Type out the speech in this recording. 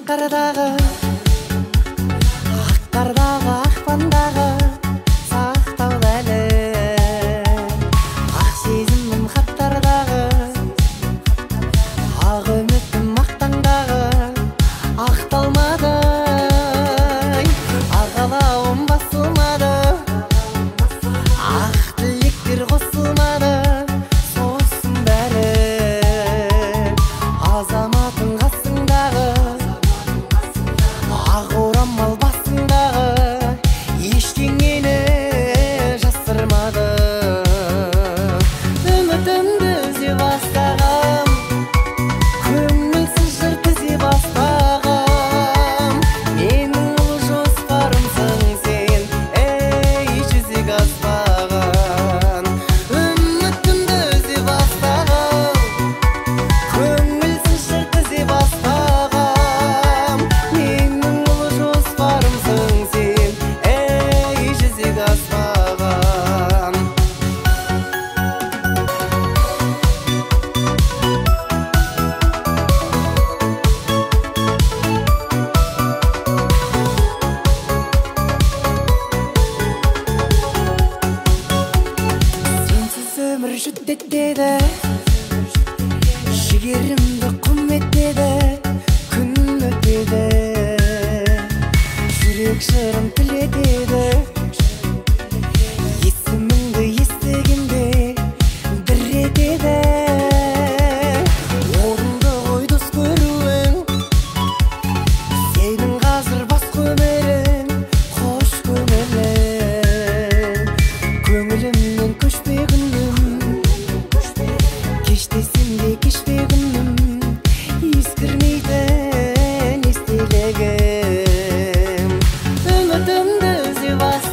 Қардағы, ақ қардағы, ақпандағы сақтаулы әлі. Ақ сезімім хаттардағы, ақ үмітім ақ таңдағы ақталмады. Ақ алауым басылмады, ақ тілектер қосылмады. Сосын бәрі азаматың қасыңдағы, ақ орамал басыңдағы ештеңені жасырмады. Үмітімді үзе бастағам, көңілсіз жыр тізе бастағам. Менің ұлы жоспарымсың сен, ей, жүзеге аспаған. Үмітімді үзе бастағам, көңілсіз жыр тізе бастағам. Менің ұлы жоспарымсың сен, ей, жүзеге аспаған. Сенсіз өмір жүдетеді, жігерімді құм етеді. Күн өтеді, жүрек жырын тілетеді. Есіміңді естігенде дір етеді. Орынды ғой дос көруің, сенің қазір басқа өмірің. Қош көңілің, көңілімнен көшпе күнім. Кеш десем де кешпе күнім, ескірмейтін естелігім. Үмітімді үзе бастағам,